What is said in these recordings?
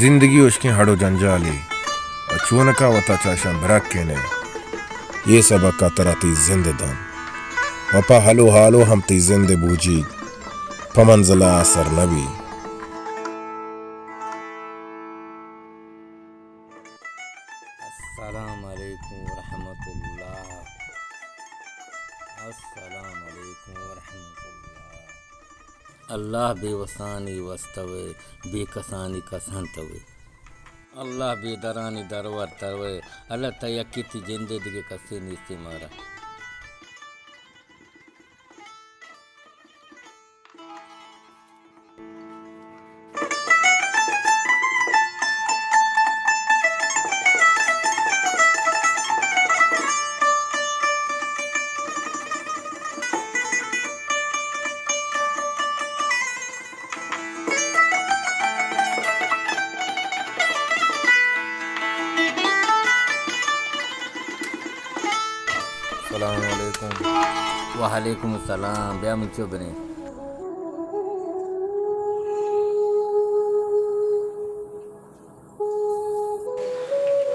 زندگی ہشکیں ہڑ و جنجالے، و چونکا وتا چاشاں برکینے، اے سبقا ترا تئی زند دنت، و پہ ہلو ہالو ہم تئی زند بوجیگ پہ منزلا سر نبی۔ السلام علیکم ورحمۃ اللہ۔ السلام علیکم ورحمۃ اللہ۔ اللہ بے وسانی وس توے، بے کسانی کسان توے۔ اللہ بے درانی درور توے۔ اللہ تئی یکی تئی جندے، دگہ کسے نیستی مارا۔ السلام علیکم۔ وعلیکم السلام۔ بیا منچو بنیں۔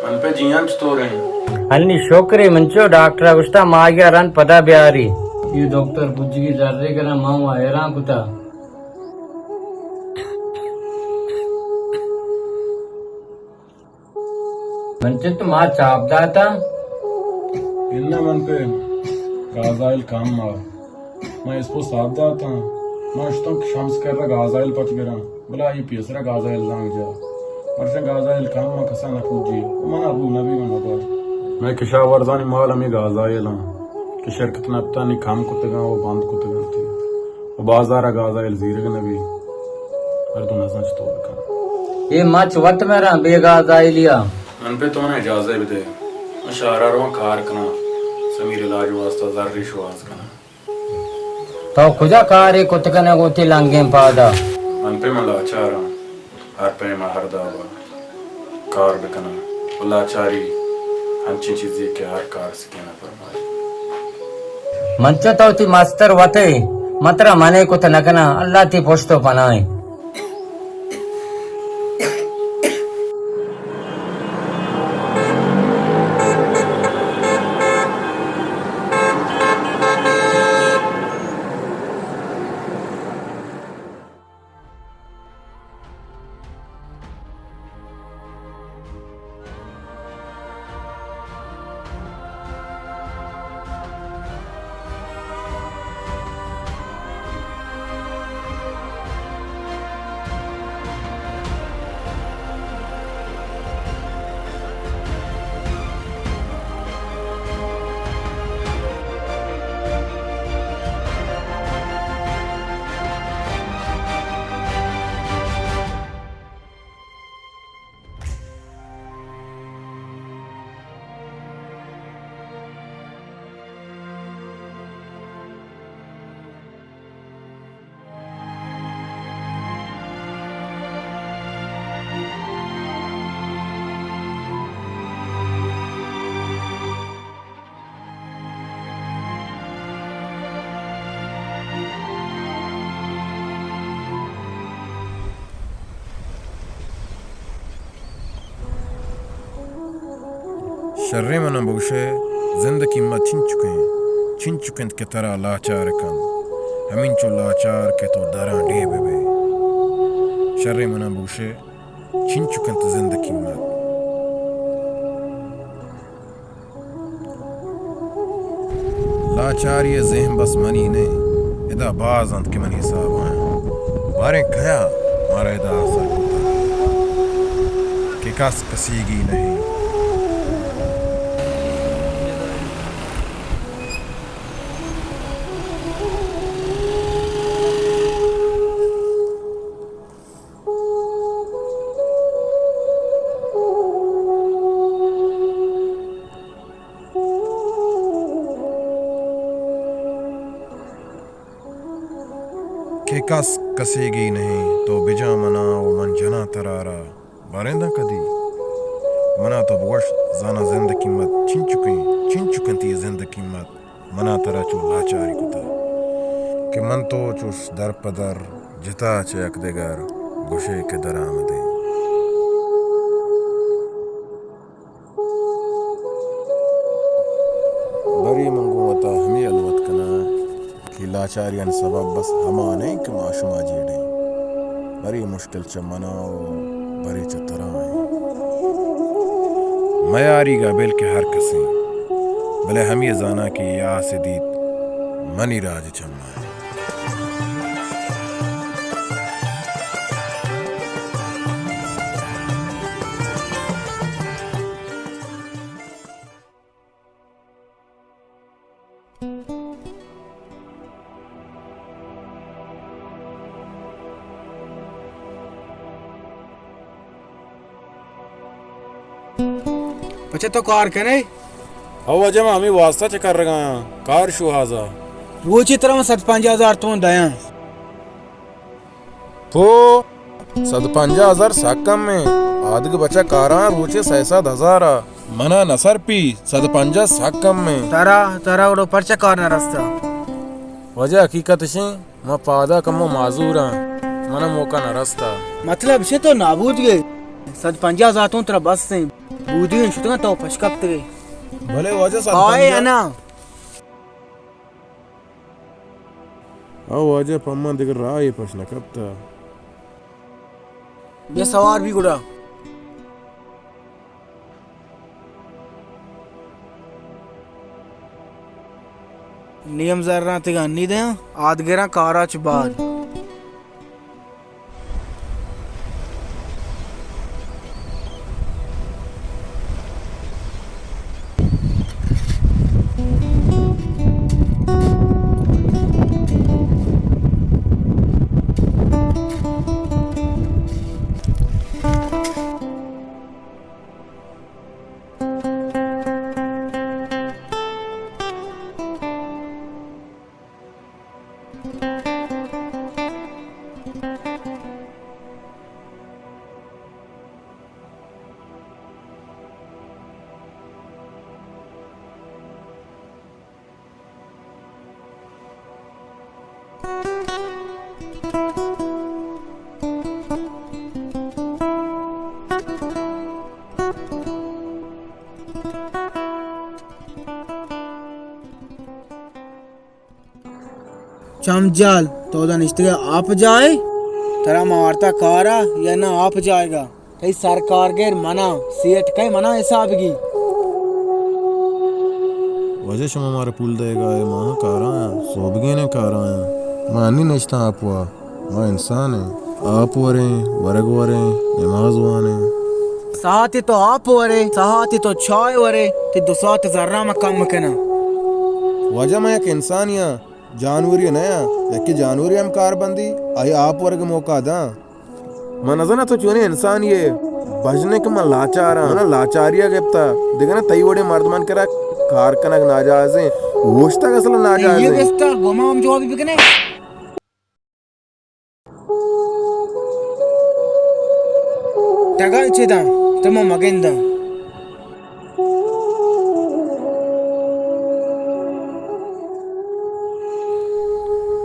من پہ جیان چطور ہیں؟ انی شکرے منچو، ڈاکٹر گوشتا ماہیا رند پدا بیاری۔ یہ دکتر بجگی زرے کرا ما حیران کتا۔ من چہ تو ما چاپ داتا۔ اناں من پہ گازائل کم آ۔ من اسپو ساپ داتاں۔ من اشتاں کہ شمس کرا گازائل پچ گراں۔ بلا ای پیسرا گازائل زانگ جا۔ مرچاں گازائل کم آ، کسا نہ پوجی۔ و منا رو نبی من ابر۔ مئے کشاورزانی مال ہمے گازائل آں کہ شرکت نپتانی کم کتگاں و بند کتگاں تی۔ و بازارا گازائل زیرگ نبی۔ مردم نزاں چطور بکن۔ اے مچ وت مراں بے گازائلیا۔ من پہ تو اجازہ بدے۔ من شہرا رواں کار کناں۔ سمیر علاج واسطہ زری شواز کناں۔ تو کجا کارے کت کنے گوں تی لنگیں پادا؟ من پہ من لاچاراں۔ ہر پیما ہر دابا کار بکناں۔ و لاچاری ہنچیں چیزے کہ ہر کار سکینا پرمائی۔ من چہ تو تی مستر وتے، من ترا منے کت نکناں، اللہ تی پشت و پناہیں۔ شریں، منا بگوشے، زند قیمت چنچک انت، چنچک انت کہ ترا لاچار کنت، ہمینچو لاچار کہ تو دراں ڈیھ بہ بئے۔ شریں، منا بگوشے، چنچک انت زند قیمت؟ لاچاری ء زہم بس منی نہ انت، ادا باز انت کہ منی حساب ء انت۔ باریں کیا مارا ادا آسر کتگ کہ کس کسیگی نہ انت۔ کہ کس کسیگی نہ انت، تو بجاں منا و من جناں ترا را۔ باریں داں کدی منا تو بگوش، زاناں زند ء قیمت چنچکیں، چنچک انت اے زند ء قیمت؟ منا ترا چو لاچاری کتگ کہ من تو چوش در پہ در جتا چہ یک دگر گوشے کہ درآمدیں۔ لاچاریانی سبب بس ہما نہ انت کہ ما شما جیڑیں، برے مشکل چہ منا و برے چہ ترا انت۔ میاریگ ء بل کہ ہر کسیں، بلے ہمے زاناں کہ اے آس ء دیت منی راج چماں۔ پچے تو کار کنے؟ او واجہ، ما ہمے واسطہ چہ کرگایاں، کار شوہازا۔ روچے ترا من سد پنجاہ ہزار تومن دیاں۔ پو، سد پنجاہ ہزار سک کم انت۔ آدگہ بچا کاراں روچے سئے سد ہزار ء۔ منا نہ سرپی، سد پنجاہ سک کم انت۔ ترا، ترا گڑا پرچا کار نہ رستا؟ واجہ حقیقت اش انت، ما پادا کمو معذور آں، منا موقع نہ رستا۔ مطلب اش انت تو نابود گئے، سد پنجاہ ہزار تومن ترا بس انت، بودی انت شتگاں تو پش کپتگے۔ بلے واجہ سد پنجاہ۔ آئے انا۔ او واجہ، پہ من دگہ راہے پش نہ کپتہ۔ بیا سوار بی گڑا۔ نیم زراں تگا انی دیاں، آدگراں کارا چہ بعد۔ چم جال، تو ادا نشتگ ئے آپ جاہ ئے؟ ترا ما آرتا کارا یا نہ آپ جاہگا؟ تئی سرکارگر منا، سیٹھ کئے منا حساب گی؟ واجہ شما مارا پول دئیگا ئے، ما ہم کارا آں، سوبگینیں کارا آں۔ ما انی نشتاں آپ وا، ما انسان ایں۔ آپ وریں، ورگ وریں، نماز وانیں۔ ساعتے تو آپ ورے، ساعتے تو چائے ورے، تئی دو ساعت زراں ما کم کناں۔ واجہ ما یک انسانے آں، جانورے نہ آں، یکے جانورے ہم کار بندی، آئی آپ ورگ موقع داں۔ من نزاناں تو چونیں انسانے ئے، بژن ئے کہ من لاچار آں، منا لاچاری ء گپتہ، دگہ نہ تئی وڑیں مردمان کرا کار کنگ ناجائزیں، اوشتگ اصلا ناجائزیں۔ یہ بستار گما ہم جواب بکنے۔ ٹگاں چداں، تو ما مگنداں۔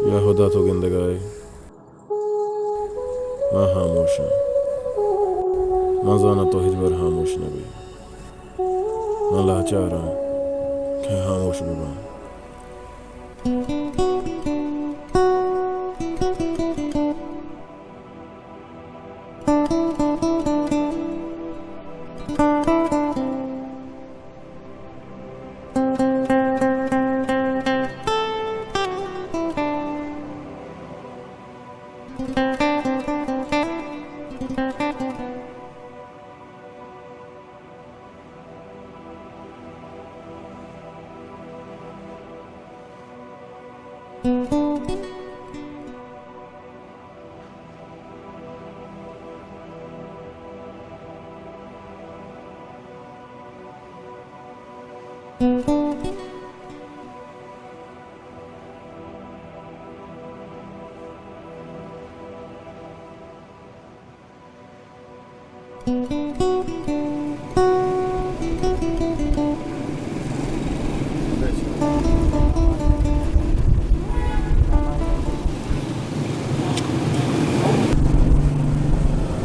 یا خدا، تو گندگا ئے، من ہاموش آں۔ من زاناں تو ہچبر ہاموش نہ بئے۔ من لاچار آں کہ ہاموش بباں۔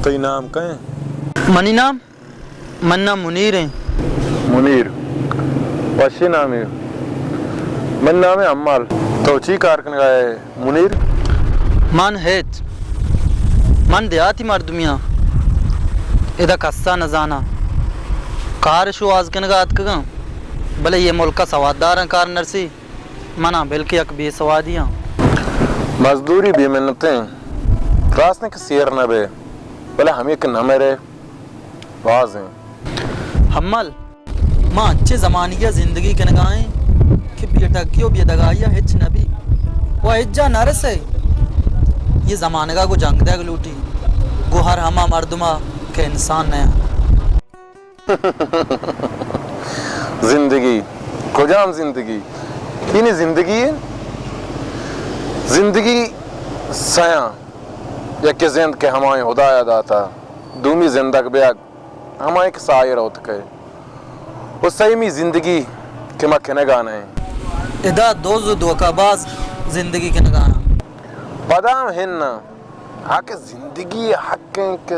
تئی نام کئے؟ منی نام؟ من نام منیر ایں۔ منیر، وشیں نامے۔ من نام ء امل۔ تو چی کار کنگا ئے منیر؟ من ہچ۔ من دیہاتی مردمی آں۔ ادا کسا نزاناں۔ کار شوہاز کنگا اتکگاں۔ بلے یہ ملک ء سوادداراں کار نرسی۔ منا بلکہ یک بے سوادی آں۔ مزدوری بے منتیں۔ راست کہ سیر نہ بے، بلے ہمے کہ نہ مرے، باز ہیں۔ ہمل، ما انچیں زمانگے ء زندگی کنگا ایں کہ بے ٹگی و بے دگائی ء ہچ نہ بی و ہچ جا نہ رسے۔ یہ زمانگا گو جنگ دیگ لوٹی، گو ہر ہما مردما کہ انسان نہ انت۔ زندگی؟ کجام زندگی؟ اینی زندگی انت؟ زندگی سیاں، یکے زند کہ ہمائیں ہدایا داتا، دومی زندگ بیگ ہمائیں کہ ساحر ہوت کئے۔ و سیمی زندگی کہ ما کنگا نہ ایں۔ ادا دز و دھوکہ باز زندگی کنگا آں۔ پدا ہم ہن نہ، آ کہ زندگی حق ایں کہ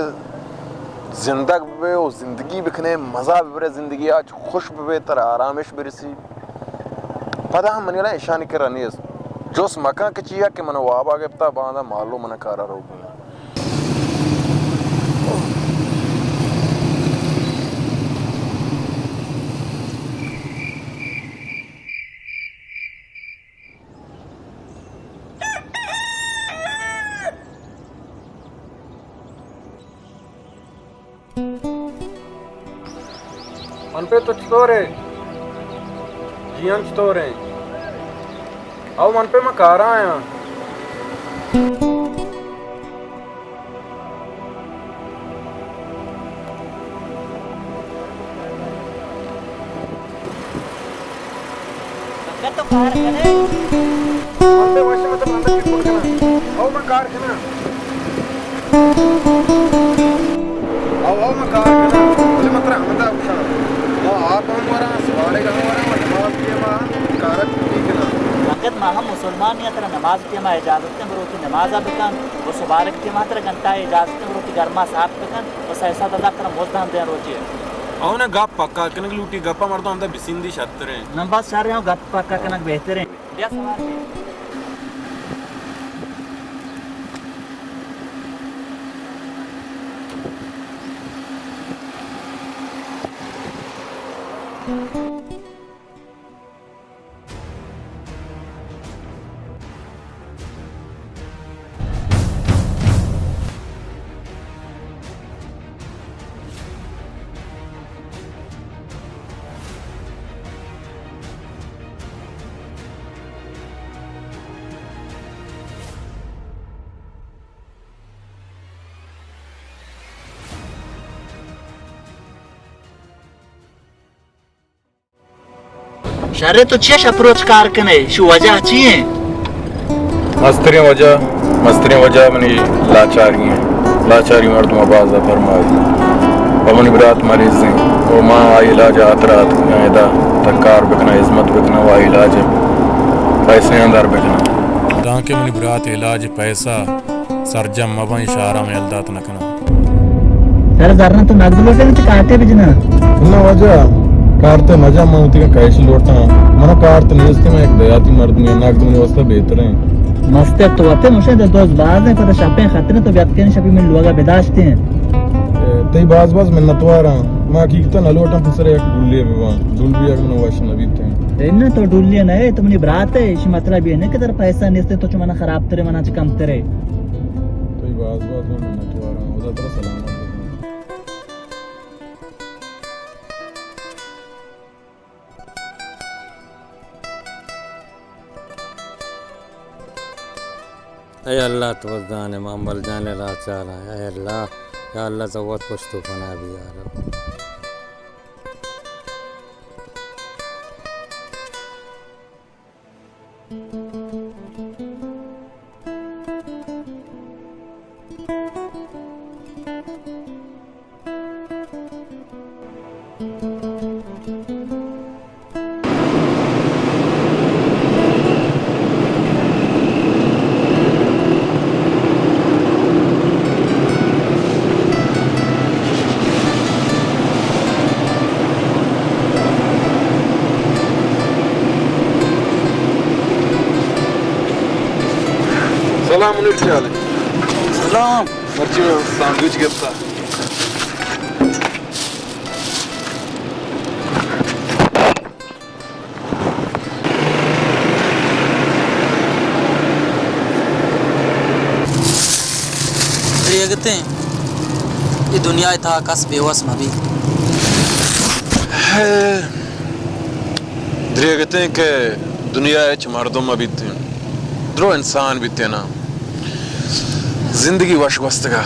زندگ ببے و زندگی بکنے، مزہ ببرے زندگی آ، خوش ببے، ترا آرامش برسی۔ پدا ہم منی لا ایشانی کرا نیست۔ جست مکن کہ چیا کہ من وابا گپتا، باندا مالو من کارا روگی۔ من پہ تو چطور ئے؟ جیان چطور ایں؟ او من پہ من کارا آیاں۔ اگہ تو کار کنے؟ من پہ وش مطلب اندر کی کول کناں۔ او من کار کناں۔ او، او من کار کناں۔ بلے من ترا ہمدا گوشاں۔ ما آپ ہم وراں، سوارگ ہم وراں، و نماز ٹیما ہم کارا چھٹی کناں۔ فقط ما ہم مسلمان نیاں، ترا نماز ٹیما اجازت ایں، بروتی نمازا بکن، و سوارگ ٹیما ترا گھنٹہ اجازت ایں، بروتی گرما صاف بکن، و سئے سد ہزار ترا مزد ہم دیں روچے۔ او نا، گپ پکا کنگ لوٹی، گپا مردم ہمدا بسندی شتریں۔ نہ بس شر ایں، گپ پکا کنگ بہتریں۔ بیا سوار بی۔ شرے، تو چیا شپ روچ کار کنے؟ شو وجہ چی ایں؟ مستریں وجہ، مستریں وجہ منی لاچاری ایں۔ لاچاری مردم باز فرمائی۔ و منی برات مریض ایں۔ و ما آئی علاج ہاترا اتکگاں ادا، تا کار بکناں، ہزمت بکناں و آئی علاج پیسے اندر بکناں۔ دانکہ منی برات علاج پیسہ سرجم مباں، اے شہرا من یل دات نہ کناں۔ سر زرن تو نقد لوٹے نہ، تو کارتے بجنا۔ نہ واجہ، کارتے مجا، من وتی کیش لوٹاں۔ منا کارت نیست، من یک دیہاتی مردمے، نقد منی واسطہ بہتریں۔ مستر تو وتے مشے دے دوست باز ایں، پدا شپیں خطریں تو بیاتکیں شپی من لوگا بداشتیں۔ اے، تئی باز باز منتواراں۔ ما حقیقتاً نہ لوٹاں پسر یک ڈولے بباں۔ ڈول بیگ من وش نہ بیتیں۔ اے نہ تو ڈولے نہ ئے، تو منی برات ئے، ایشی مطلب اے نہ کہ ترا پیسہ نیست، تو چو منا خراب ترے، منا چہ کم ترے۔ تئی باز باز من منتواراں، خدا ترا سلامت بکنت۔ اے اللہ، تو بس زانے، ما مل جانے لاچار ایں۔ اے اللہ، یا اللہ، تو وت پشت و پناہ بی یا رب۔ سلام علیکم۔ سلام۔ مرچی سینڈوچ گپتا۔ دریگتیں، اے دنیا ءِ تہا کس بے وس مہ بیت۔ دریگتیں کہ دنیا ءَ ہچ مردم مہ بیتیں، درو انسان بیتیں نا۔ زندگی وش گوستگا۔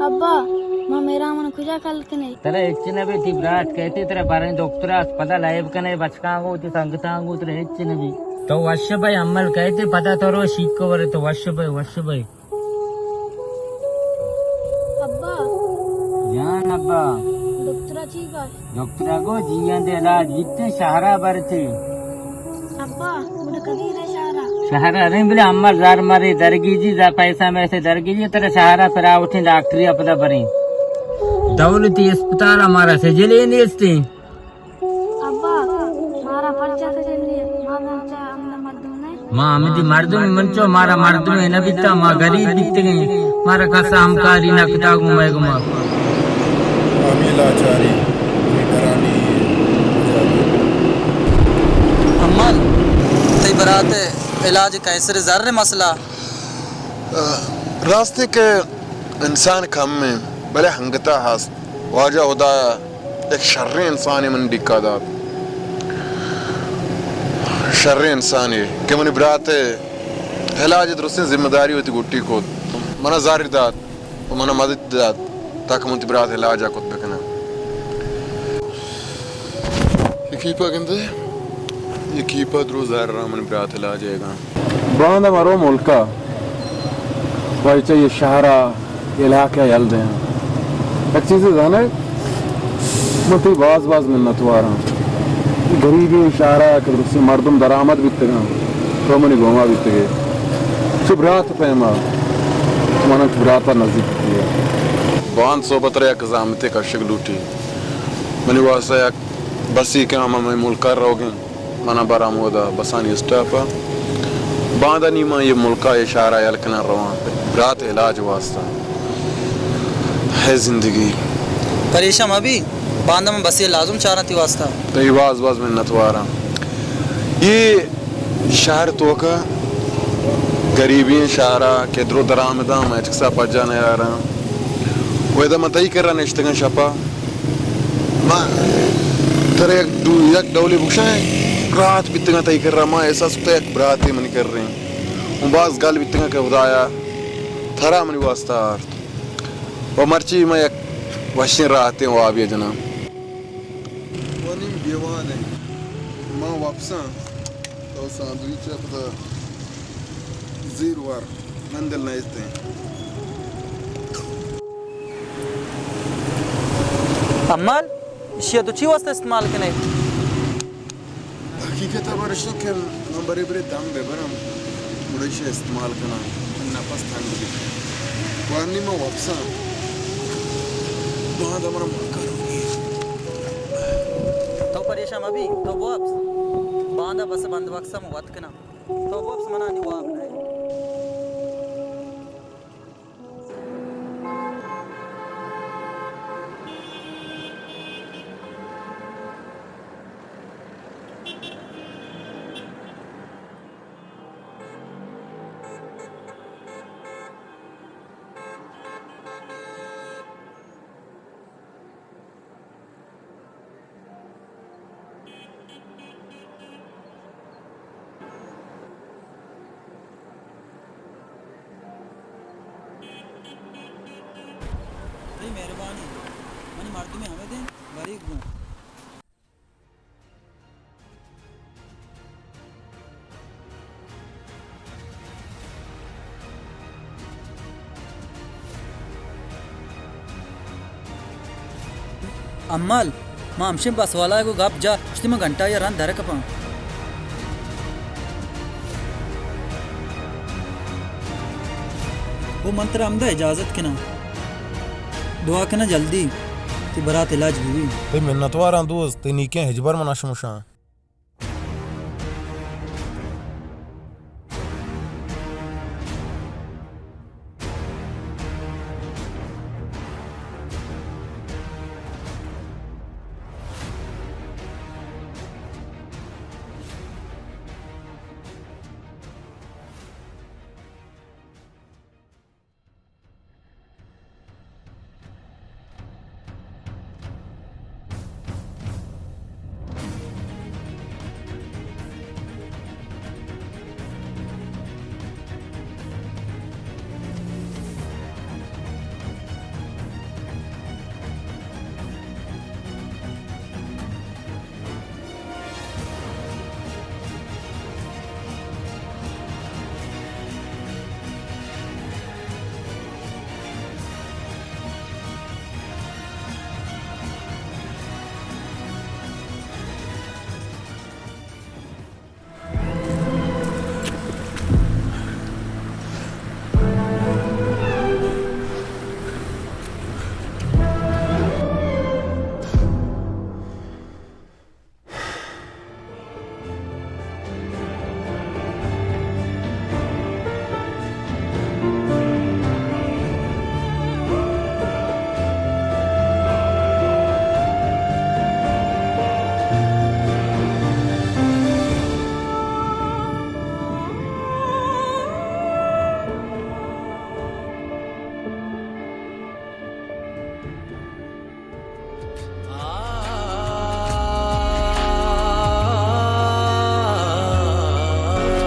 ابا، ما میرا من کجا کل کنے؟ ترا ہچ نہ بی، تی برات کئیت، ترا بریں دکتر ءَ، پدا لائب کنے، بچکاں گوں، تی سنگتاں گوں، ترا ہچ نہ بی۔ تو وش بئے، امل کئیت، پدا تو رو شیک ورے، تو وش بئے، وش بئے۔ ابا۔ جان ابا۔ دکتر ءَ چی گوشت؟ دکتر ءَ گو جیئند علاج بیت، شہر ءَ برتے۔ ابا، گڑا کدی رے شہر ءَ؟ شہر ءَ ریں، بلے امر زر مرے درگیجی، زر پیسہ میسے درگیجی، ترا شہر ءَ پراوٹیں ڈاکٹری ءَ پدا بریں۔ دولتی اسپتال ءَ مارا سجلے نیستیں۔ ابا، مارا پرچا سجل نیست؟ ما ہمچا ہمدا مردم نہ۔ ما ہمدی مردم، منچو مارا مردمے نہ بیتا، ما گریب بیتگیں، مارا کس ہمکاری نہ کتا گوں مئے گما۔ ہمے لاچاری، ہمے گرانی۔ امل، تئی برات ءِ علاج کینسر زر ءِ مسئلہ؟ راست کہ انسان کم ایں، بلے ہنگتا ہست۔ واجہ ہدایا یک شریں انسانے من ڈیکا دات۔ شریں انسانے کہ منی برات ءِ علاج ءِ درستیں ذمہ داری وتی گٹی کت۔ منا زر دات و منا مدد دات تاکہ من وتی برات ءِ علاج ءَ کت بکناں۔ اے کیپ ءَ گندے، اے کیپ ءَ درو زر ءَ منی برات ءِ علاج ءَ ایگاں۔ باندا مرو ملک ءَ، واجہ چہ اے شہر ءَ، علاقہ ءَ یل دیاں۔ یک چیزے زانئے، من تئی باز باز منتواراں۔ اے گریبیں شہر ءَ کہ درستیں مردم درآمد بیتگاں، تو منی گوما بیتگے۔ چو برات پیما، تو منا چو برات ءَ نزیک بیتگے۔ باند صحبت ءَ یک زحمتے کشگ لوٹی۔ منی واسطہ یک بسے کہ ہم مئے ملک ءَ روگ ءَ انت، منا بر ہمودا بسانی اسٹاپ ءَ۔ باندا نی من اے ملک ءَ، اے شہر ءَ یل کناں رواں برات ءِ علاج واسطہ۔ ہے زندگی۔ پریشان مہ بی، باندا من بسے لازم چاراں تئی واسطہ۔ تئی باز باز منتواراں۔ اے شہر توکا گریبیں شہرا کہ درو درآمداں، من ہچ کسا پجا نیاراں۔ و ادا من تئی کرا نشتگاں شپا۔ من ترا یک ڈو-، یک ڈولے بگشاں، راحت بیتگاں تئی کرا، من احساس کتا یک براتے منی کریں۔ من باز گل بیتگاں کہ خدایا ترا منی واسطہ آرت۔ و مرچی من یک وشیں راحتیں وابے جناں۔ و نیم دیوان انت۔ من واپساں۔ تو ساندویچ ءَ پدا زیر وار، من دل نیستیں۔ امل، ایشی ءَ تو چی واسطہ استعمال کنے؟ حقیقت ءَ برشتو کہ من برے برے دم بہ براں، گڑا ایشی ءَ استعمال کناں، من نپس تنگ بیت۔ وانی من واپساں، باندا من ملک ءَ روگی۔ تو پریشان مہ بی، تو بوپس، باندا بس بندوبست ءَ من وت کناں۔ تو بوپس، منا نی واب نہ اِنت۔ تئی مہربانی، منی مردمے ہمے دیم بریک بوں۔ امل، ما ہمشیں بس والا ءَ گوں گپ جا، گوشتی من گھنٹہ یا رند در کپاں۔ گوں من ترا ہمدا اجازت کناں۔ دعا کناں جلدی تئی برات علاج بہ بی۔ تئی منتواراں دوست، تئی نیکیں ہچبر من اشمشاں۔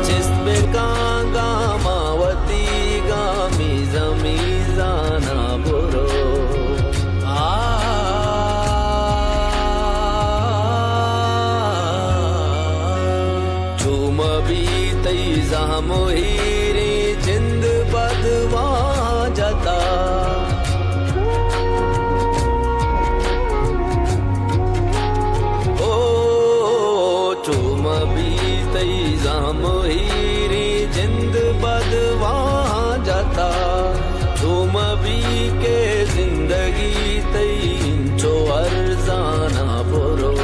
چست بکاں گاماں وتی گامی زمیزانا برو۔ آ، چو مبی تئی زہم و ہیریں جند بدواں جتا۔ او چو مبی تئی زہم و ہیریں جند بدواں جتا۔ چو مبی کہ زندگی تئی انچو ارزانا برو۔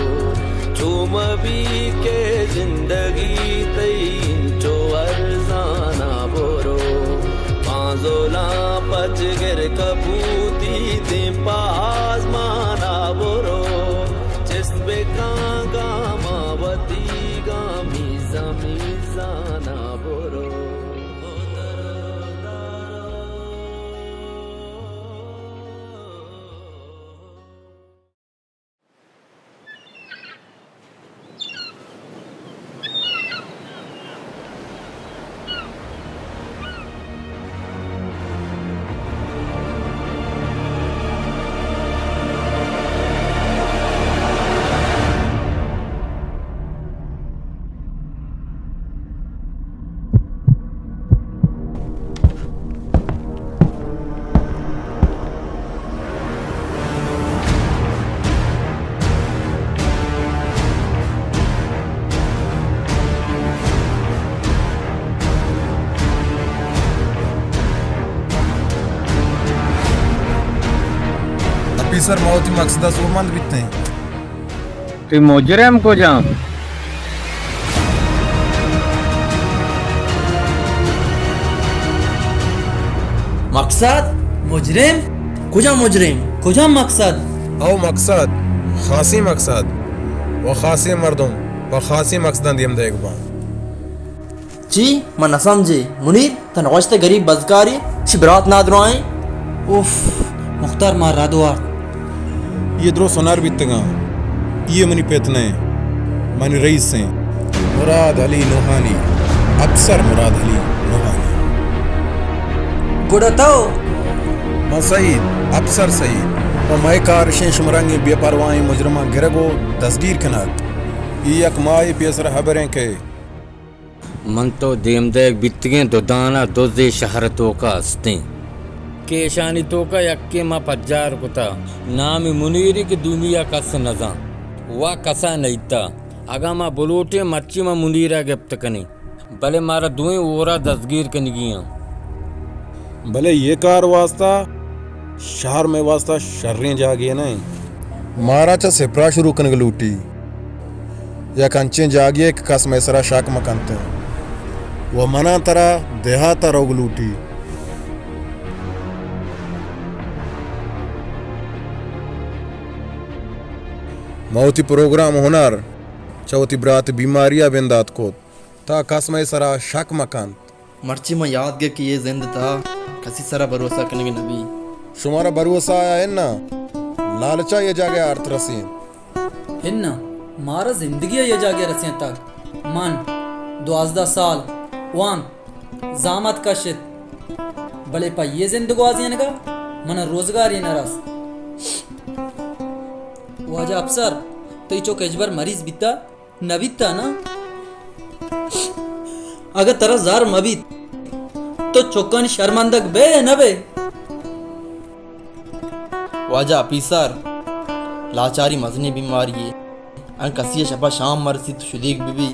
چو مبی کہ زندگی تئی انچو ارزانا برو۔ پانزولاں پچ گر کپوتی دیم پہ آزمانا برو۔ چست بکاں گاماں وتی گامی زمیزانا برو۔ آفیسر، ما وتی مقصد ءَ سوبمند بیتیں۔ تئی مجرم کجام؟ مقصد؟ مجرم؟ کجام مجرم؟ کجام مقصد؟ او مقصد، خاصیں مقصد و خاصیں مردم پہ خاصیں مقصداں دیم دئیگ باں۔ چی؟ من نہ سمجھی۔ منیر، تن گوشت گریب بزگاری، شی برات نادراہیں۔ اوف، مختار ما رد وارت۔ یہ درو سنار بیتگاں۔ یہ منی پت نہ، منی رئیس ہیں۔ مراد علی نوحانی، افسر مراد علی نوحانی۔ گڑا تو؟ من سعید، افسر سعید۔ و مئے کار اشیں شمرنگیں بے پرواہیں مجرماں گرگ و دزگیر کنگ۔ یہ یک ماہے پیسر حبریں کہ من تو دیم دئیگ بیتگیں دو دانہ دزے شہر توکا استیں۔ کہ ایشانی توکا یکے ما پجار کتا، نامی منیری کہ دومی ءَ کس نزان، وا کسا نئیتا۔ اگاں ما بلوٹیں مرچی ما منیرا گپت کنیں، بلے مارا دوئیں ہورا دزگیر کنگی آں۔ بلے یہ کار واسطہ شہر مئے واسطہ شریں جاگے نہ انت۔ مارا چہ سپرا شروع کنگ لوٹی، یک انچیں جاگے کہ کس مئے سرا شک مہ کنت، و منا ترا دیہاتا روگ لوٹی۔ ما وتی پروگرام ہنر چہ وتی برات بیماری ءَ بندات کت، تا کس مئے سرا شک مہ کنت۔ مرچی من یات گے کہ یہ زند تہا کسی سرا بھروسہ کنگ نہ بی۔ شمارا بھروسہ آیا اناں؟ لالچا یہ جاگہ آرت رسینت۔ اناں، مارا زندگی یہ جاگہ رسینتگ۔ من دوازدہ سال وان زامت کشت، بلے پہ یہ زند گوازینگا من روزگاری نہ رست۔ واجہ افسر، تئی چک ہچبر مریض بیتا؟ نہ بیتا نا؟ اگہ ترا زر مہ بیت، تو چکانی شرمندگ بے نہ بے؟ واجہ آفیسر، لاچاری مزنیں بیماری یے، ان کسی شپا شام مرسی تو شدیگ بہ بی۔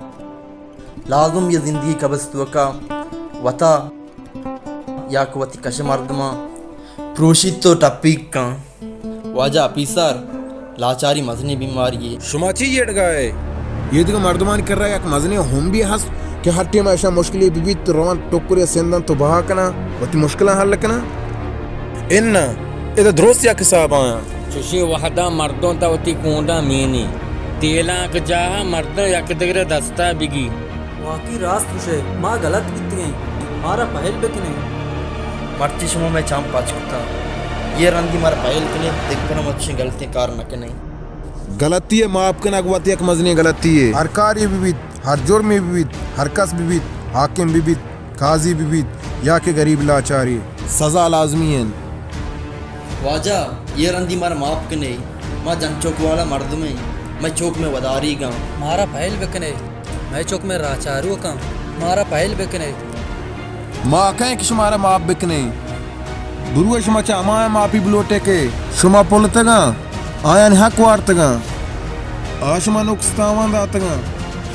لازم یہ زندگی قبض توکا وتا یا کہ وتی کش مردماں پروشیت تو ٹپیگ کن۔ واجہ آفیسر، لاچاری مزنیں بیماری یے۔ شما چی جیڑگا ئے؟ یہ دگہ مردمانی کرا یک مزنیں ہمبی ہست کہ ہر ٹیم ایشاں مشکلے بہ بیت، روان ٹکرے سندن تو بہا کناں، وتی مشکلاں حل کناں؟ اناں، ادا درست یک حساب آیاں۔ چوشیں وہداں مردم تا وتی کونڈاں مینی، تیلانک جاہا مردم یک دگرے دستا بگی۔ واقعی راست گوشئے، ما غلط بیتگیں، مارا پہل بکنئے۔ مرچی شما مئے چم پچ کتاں، یہ رندی مارا پہل کنئے، دگہ برا ما چشیں غلطیں کار نہ کنئے۔ غلطی ءِ معاف کنگ وت یک مزنیں غلطی یے۔ ہر کارے بہ بیت، ہر جرمے بہ بیت، ہر کس بہ بیت، حاکم بہ بیت، قاضی بہ بیت یا کہ غریب لاچارے، سزا لازمی انت۔ واجہ، یہ رندی مارا معاف کنئے، ما جنچک والا مردمیں، مئے چک مئے وداریگاں۔ مارا پہل بکنئے۔ مئے چک مئے راہ چاروکاں، مارا پہل بکنئے۔ ما کئیں کہ شمارا معاف بکنیں؟ بروئے شما چہ ہمایاں معافی بلوٹئے کہ شما پلتگاں، آیانی حق وارتگاں، آ شما نقص تاوان داتگاں۔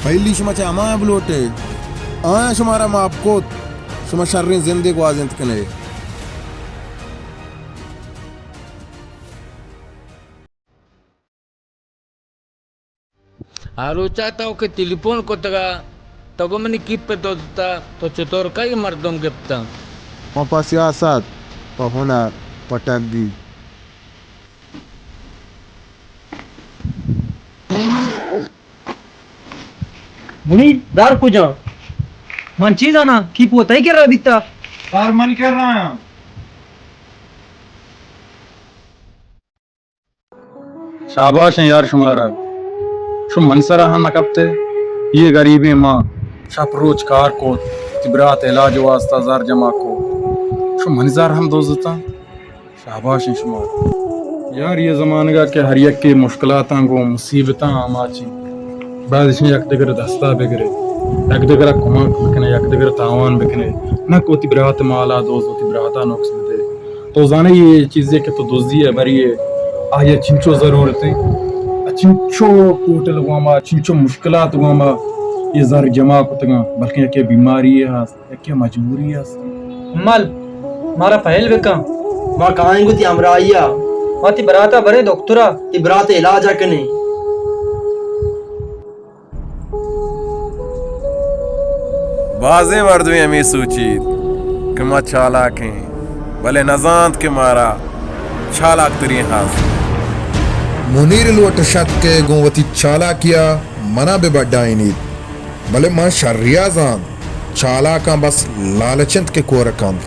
پہلی شما چہ ہمایاں بلوٹئے، آیاں شمارا معاف کت، شما شریں زندے گوازینت کنئے۔ آ روچا تو کہ ٹیلیفون کتگا، تو گوں منی کیپ ءَ دزتا، تو چطور کئی مردم گپتا؟ من پہ سیاست، پہ ہنر، پہ ٹگی۔ منیر، دار کجا؟ من چی زاناں، کیپ وَ تئی کرا بیتا؟ دار منی کرا۔ شاباش ایں یار شمارا، شما منی سرا ہم نہ کپتے۔ یہ غریبیں ما شپ روچ کار کت، وتی برات علاج واسطہ زر جمع کت، شما منی زر ہم دزتاں۔ شاباش ایں شمارا۔ یار یہ زمانگا کہ ہر یکے مشکلاتاں گوں مصیبتاں آماچیں، باید اش یک دگر دستا بگرے، یک دگرا کمک بکنے، یک دگر تاوان بکنے، نہ کہ وتی برات مالا دوز، وتی براتا نقص بدے۔ تو زانے یہ چیزے کہ تو دزی ءَ بری ئے، آئی ءَ چنچو ضرورت ایں، آ چنچو کوٹل گوں ما، چنچو مشکلات گوں ما یہ زر جمع کتگاں، بلکیں یکے بیماری ءَ ہست، یکے مجبوری ءَ ہست۔ مل، مارا پہل بکن۔ ما کائیں گوں تئی ہمراہی ءَ۔ ما تئی براتا بریں دکترا۔ تئی برات ءِ علاج ءَ کنیں۔ بازیں مردمے ہمے سوچیت کہ ما چالاک ایں، بلے نزانت کہ مارا چالاک تریں ہست۔ منیر لوٹ شت کہ گوں وتی چالاکیا منا بہ بڈائینیت، بلے من شریا زانت، چالاکاں بس لالچ انت کہ کور کنت۔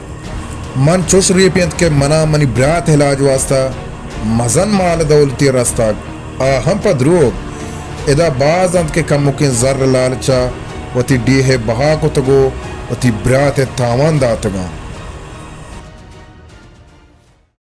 من چش ریپینت کہ منا منی برات علاج واسطہ مزن مال دولتے رستگ، آ ہم پہ دروگ۔ ادا باز انت کہ کمکیں زر لالچا وتی ڈیہے بہا کتگ و وتی برات ءِ تاوان داتگاں۔